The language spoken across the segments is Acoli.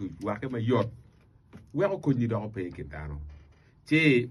tuc wakke mayot weko konyi doko pe i kin dano. Ci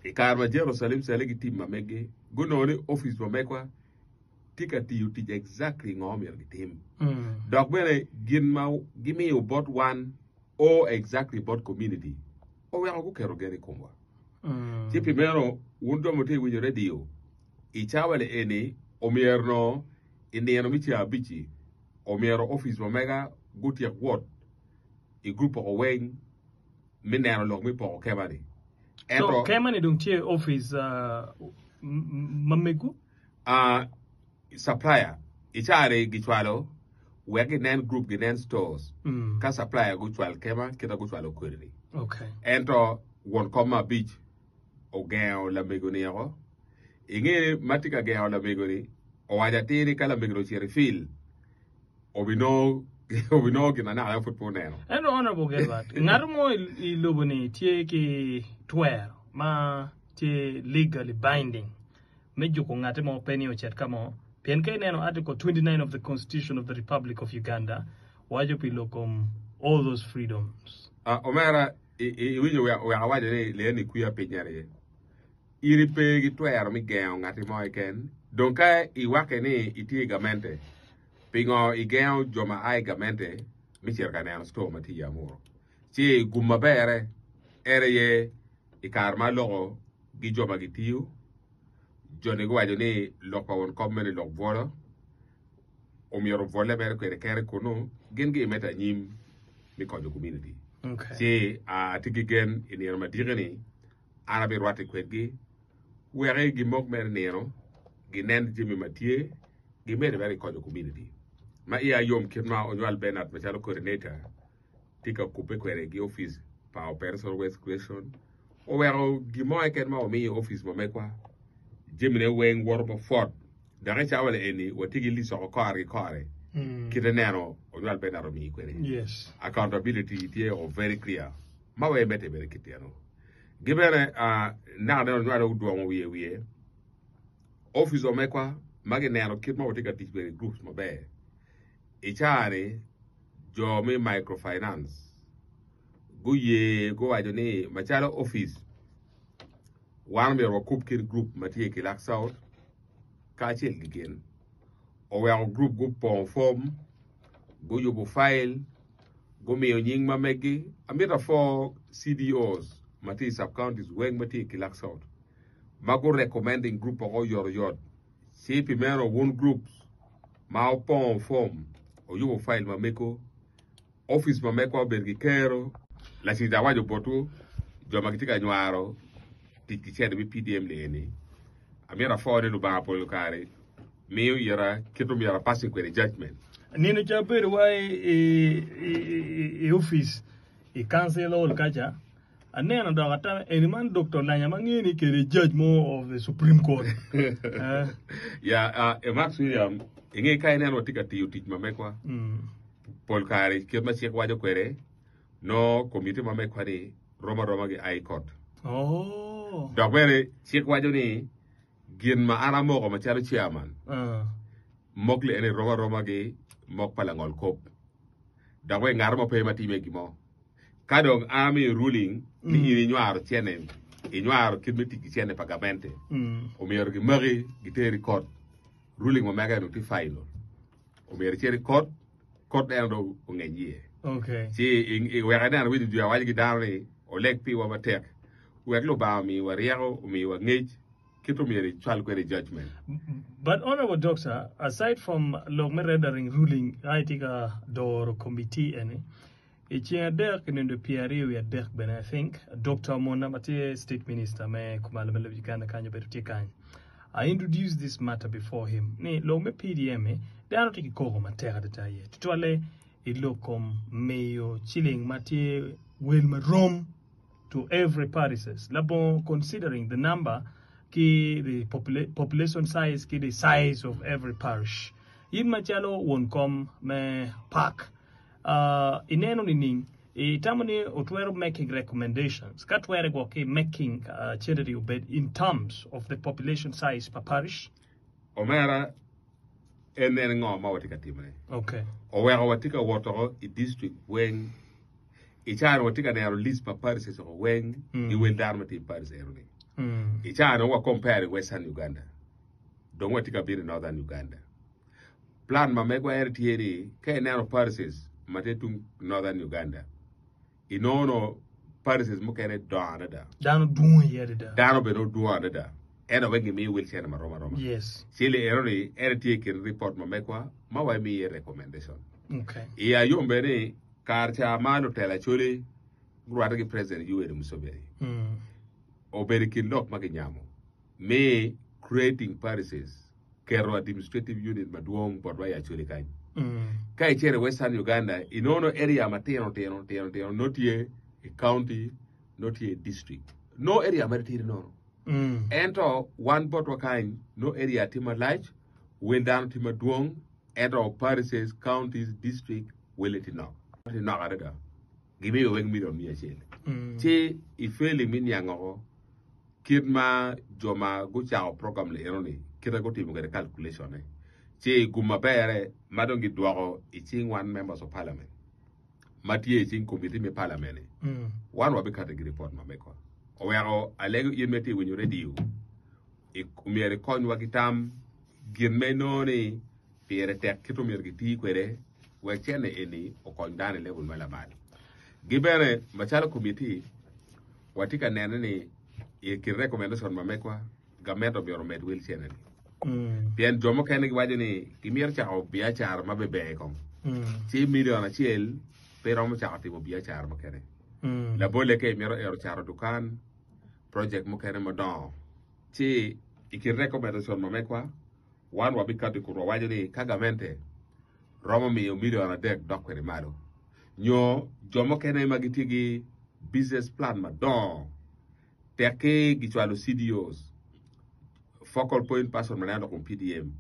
i kare ma Jerucalem cale ki tim ma meggi, gunongo ni opic ma megwa tye ka tiyo tic exactly ngo myero gitim. Dok bene gin ma gimiyo bot wan o exactly bot community oweko guketo gen i komwa. Ci pi meno wun jo ma wutye ka winyo radio i cawa ni eni omyero nongo i nino me ceng abic-ci omyero opic ma mega gutyek wot i gurup oko weng me neno lok me poko kema-ni. So Ento kema-ni dong tye i opic ma mego? Ah, supplier i caa-ni gicwalo wek ginen group ginen stores ka supplier gucwal kema kita gucwalo kwede-ni. Okay. Ento won kom me abic ogengo lamego-ni oko. Inge ma tye ka gengo lamego-ni, owaco atir ni ka lamego-ni ocito i field, obinongo obinongo gin ma naka pud pe oneno. Ento Honourable Gilbert, ngat mo i lobo-ni tye ki twero ma tye legally binding me juko ngati mo pe ni ocit ka mo, pien ka ineno Article 29 of the Constitution of the Republic of Uganda waco pi lok kom all those freedoms. Ah, omera, iwinyo wek awaco ni lee ni kwiya piny aye. In ipe ki twero me gengo ngati mo keken. Dong ka iwakke ni itye i gamente, pingo igengo jo ma a i gamente me cito ka neno store ma tye i Amuru? Ci gum maberre en aye i kare ma aloko ki jo ma gitiyo, jo-ni guwaco ni lok pa won kom meno lok bwolo, omyero obwolle mere kwede kene kunnu, gin gimedde anyim me konyo komuniti. Ci atye ki gen i nino madiki-ni an abirwatte kwedgi wek gimok mere nino, ginen jami ma tye, gimedde mere ki konyo komuniti. Ma iya yom kit ma onywal Bernard macalo coordinator tye ka kubbe kwede ki opic pa Operation Waste Creation oweko gin mo keken ma wamiyo i opic ma megwa jamine weng woto mapwot dok i cawa eni watye ki lic oko kore ki kore kite neno onywal Bernard omiyi kwede accountability tye o very clear ma weng medde bene kit eno ki bene naka neno onywal odwongo wiye wiye opic wa megwa ma gineno kit ma watye ka tic kwede i groups maber I caa-ni, jo me microfinance guye guwaco ni macalo opic, wan omyero wakub kin gurup ma tye i Kilak South kacel ki gin. Oweko gurup gupongo fom, guyubo fail, gumiyo nying ma meggi. Amito apwo CDOs ma tye i sub-counties weng ma tye i Kilak South ma gu recommending gurup woko oyotoyot Ci pi meno wun groups ma wupongo form, wuyubo file ma mego, office ma megwa obedo ki kero. Lacen awaco botwu jo ma gitye ka nywaro tic ki cente me PDM ni eni, amito apwo ni Lubanga pol kare miyo ira kit ma myero a passing kwede judgment. Nino ca abedo wa i office i council hall kaca, Aneno dok atamo eni man Doktor Lanya ma angeyo ni kede judge mo of the Supreme Court. Eh. Ya, uh, Max William, inge ka ineno watye ka tiyo tic ma mekwa, Mm. pol kare kit ma cik waco kwede, no komiti ma mekwa ni rom aroma ki High Court. Oh. Dok bene cik waco ni gin ma an amoko macalo chairman, Ah. mok li eni rom aroma ki mok pa langol kop. Dok bene ngat mo pe ma time gin mo. Ka dong an amiyo ruling ni in inywaro cene, inywaro kit me tic ki cene pa gamente, omyero gimaki giteri i kot. Ruling ma mege dong tye final. Omyero icit i kot, kot eno dong ongeny iye. Okay. Ci i- i- wek ineno winjo jwi awaco ki dano ni oleg piwa matek wek Lubanga omiwa ryeko, omiwa ngec kit omyero icwal kwede judgment. But honourable doctor, aside from lok me rendering ruling ka itye ka doro committee eni, I ceng adek i nindo pyeraryo wiye adek bene I think Dokta Omona ma tye state minister me kumalo me lobo Uganda kany obedo tye kany. I introduced this matter before him ni lok me PDM ni dano tye ki koko matek adada iye tutwalle i lok kom miyo ciling ma tye wel marom to every parishes labongo considering the number ki the population size ki the size of every parish. In macalo won kom me park Ineno nining? Itamo ni otwero making recommendations ka twere gwok ki making charity obed in terms of the population size pa parish? Omera, en nene ngo ma watye ka timone? Okay. Oweko watye ka wot oko i district weng. I caa ni watye ka neno list pa parishes oko weng ki wel dano ma tye i parish eno ni. I caa ni wa compare Western Uganda dong watye ka bino i Northern Uganda. Plan ma megwa ene tye ni ka ineno parishes ma tye tung Northern Uganda inongo no parishes mukene dongo adada. Dano dwong iye adada. Dano bene odwong adada ento weng gimiyo wel cene marom aroma. Yes. Cili eno ni ene tye i kin report ma megwa ma wa imiyo iye recommendation. Okay. Iya yom bene ni Kare ca ma lutela Acholi gurwatte ki President Yoweri Museveni, obedo i kin lok ma kinyamo me creating parishes, keto administrative unit madwong botwa i Acholi kany. Ka icito i Western Uganda, inongo nongo area matino tino tino tino nongo tye i county, nongo tye i district, nongo area mere tidi nono. Ento wan botwa kany nongo area tye malac, wel dano tye madwong, ento parishes, counties, district wele tye nok. Tye nok adada. Gimiyo weng milion miya acel. Ci i feli me niang oko kit ma jo ma gucako program li eno-ni kite gutimo kwede calculation-ne. Ci gum maberre ma dong gidwoko i cing wan members of parliament ma tye i cing committee me parliament-ni, wan wabikati ki report ma megwa. Oweko alego in ma itye ka winyo radio myero ikonywa ki tam gin ma inongo ni pire tek kit omyero giti kwede wek cene eni okony dano i level ma lamal. Gi bene macalo committee watye ka nene ni i kin recommendation ma megwa gamente omyero omed wel cene ni. Pien jo mukene giwaco ni gimito cako biacara ma beber kong ci million acel pe romo cako timo biacara mukene. Labolle ka imito ero cato dukan, project mukene madongo ci i kin recommendation ma megwa Wan wabikato i kun wawaco ni ka gamente romo miyo milion adek dok kwede malo, nyo jo mukene ma gitye ki business plan madongo tekki gicwalo CDOs, focal point person ma neno lok kom PDM,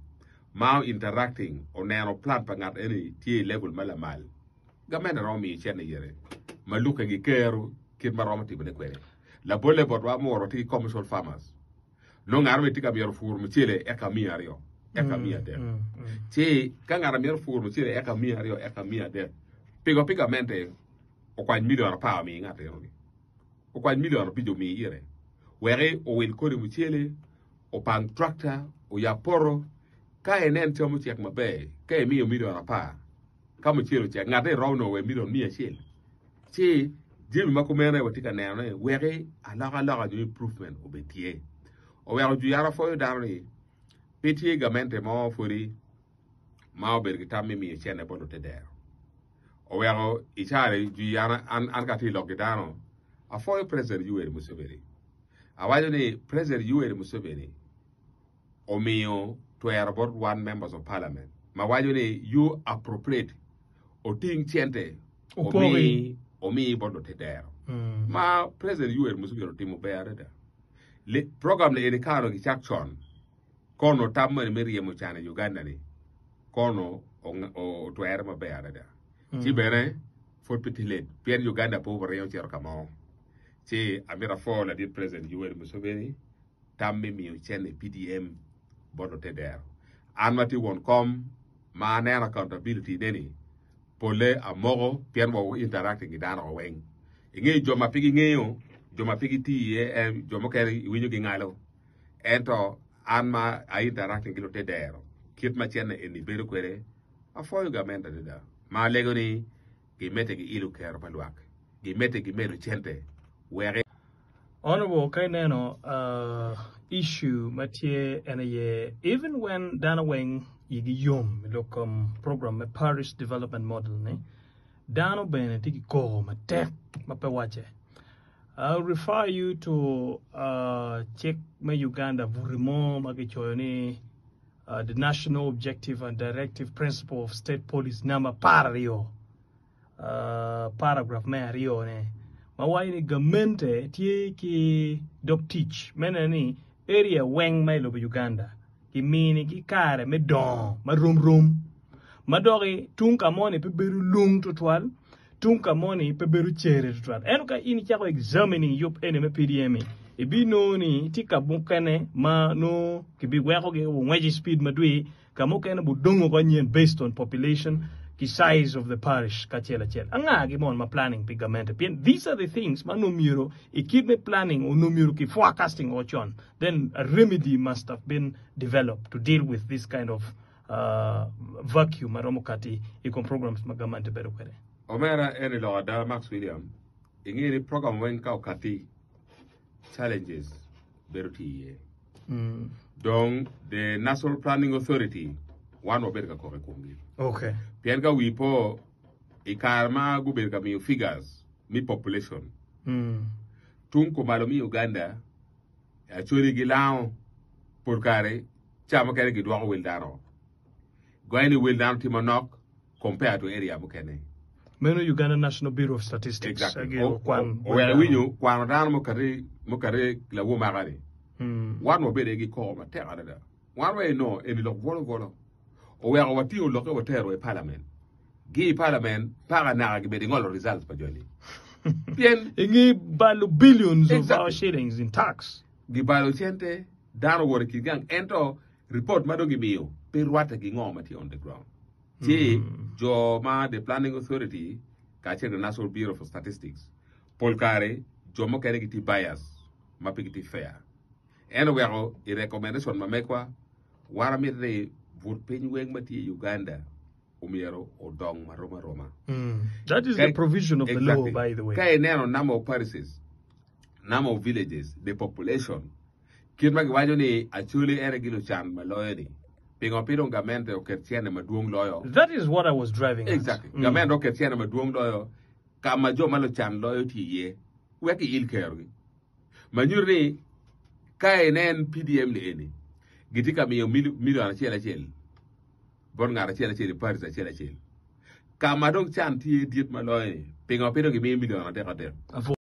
ma o interacting oneno plan pa ngat eni tye i level ma lamal, gamente romo miyo cente ire ma lukke ki kero kit ma romo timone kwede. Labolle botwa muro watye ki commercial farmers. Nongo ngat mo tye ka myero pur mucele eka 200, eka 300. Ci ka ngat myero pur mucele eka 200, eka 300, pigo pi gamente okwany milion apar omi ngat eno-ni, okwany milion abic omi ire, wek owil kodi mucele, opang tractor, oyab poto. Ka inen cam ocek maber, ka imiyo milion apar, ka mucele ocek, ngat-ti romo nongo wa milion miya acel. Ci jami ma kumeno aye watye ka nenone weki alokaloka nyo improvement obed tye. Oweko juyara pwoyo dano ni pe tye gamente mo pwodi ma obedo ki tam me miyo cene bot lutedero. Oweko i caa-ni juyara an an ka atye ka lok ki dano apwoyo President Yoweri Museveni. Awaco ni President Yoweri Museveni omiyo twero bot wan members of parliament ma waco ni you appropriate oting cente omi omi bot lutedero ma president Yoweri Museveni otimo ber adada. Le, program ni eni ka onongo kicak con kono tam moni me ryemo can i Uganda ni kono otwere maber adada. Ci bene pwod pe tye late pien Uganda pe obiringo cito ka mo. Ci amito apwo ladit president Yoweri Museveni tam me miyo cente PDM bot lutedero. An ma tye won kom ma aneno accountability ne ni pole amoko pien wa interacting ki dano weng. Ingeyo jo ma pe gingeyo, jo ma pe gitiyo iye, eh, jo mukene iwinyo gingalo. Ento an ma a interacting ki lutedero kit ma cente eni bedo kwede apwoyo gamente adada ma alego ni gimedde ki ilo kero pa lwak, gimedde ki medo cente wek. Honourable ka ineno issue ma tye en aye even when dano weng igi yom i lok kom program me Parish Development Model ni dano bene tye ki koko matek ma pe wacce. I'll refer you to cik me Uganda buti mo ma kicoyo ni The National Objective and Directive Principle of State Policy namba 12, paragraph me aryone, ma waco ni gamente tye ki dog tic me neno ni area weng ma i lobo Uganda kiminigi kare me dongo ma rom rom ma doki tung ka moni pe bedo lung tutwal tung ka moni pe bedo cere tutwal. Ento ka in icako examining yub eni me PDM-mi, ibinongo ni tye ka mukene ma nongo kibiwekogi gungwec i speed madwir, ka mukene budongo oko anyen based on population. ki size of the parish kacel acel. Anga gi mon ma planning pi gamente? Pien these are the things ma onongo myero i kit me planning onongo myero ki forecasting o con then a remedy must have been developed to deal with this kind of vacuum ma romo kati i kom programs ma gamente bedo kwede. Omera eni lok ada Max William inge ni program weng ka okati challenges bedo tye iye. Dong the National Planning Authority wan wabedo ka kok i komgi. Okay. Pien ka wi po i kare ma gubedo ka miyo figures me population tung kumalo me Uganda Acholi gilango pol kare ca mukene gidwoko wel dano. Goyo ni wel dano tye manok compare to area mukene. Meno Uganda National Bureau of Statistics Exactly. agi okwan wel Oweko dano. iwinyo kwano dano mukati mukati lawo maka ni. Wan wabedo aye ki koko matek adada. Wan wa eno eni lok bwolo bwolo. Oweko watingo lokke watero i parliament. Gi i parliament paka naka gibedo ingolo results pa joni. Pien Inge balo billions of our Exactly. shillings in tax. Gibalo cente, dano owoto i kin gang ento report ma dong gimiyo pe rwatte ki ngo ma tye on the ground. Ci jo ma the planning authority kacel ki National Bureau for Statistics pol kare jo mukene gitye bias ma pe gitye fair. En oweko i recommendation ma megwa wan wamito ni but piny weng ma tye i Uganda omyero odong marom aroma. That is the provision of the law by the way. Ka ineno number of parishes, number of villages, the population, kit ma giwaco ni Acholi en aye gi lucan ma loyo ni, pingo pe dong gamente oket cene madwong loyo? That is what I was driving at. Exactly. Gamente oket cene madwong loyo ka ma jo ma lucan loyo tye iye wek giil kerogi. Ma nyuto ni ka inen PDM ni eni gitye ka miyo milion acel acel bot ngat acel acel i paric acel acel, ka ma dong can tye dit ma loyo ni, pingo pe dong gimiyo milion adek adek?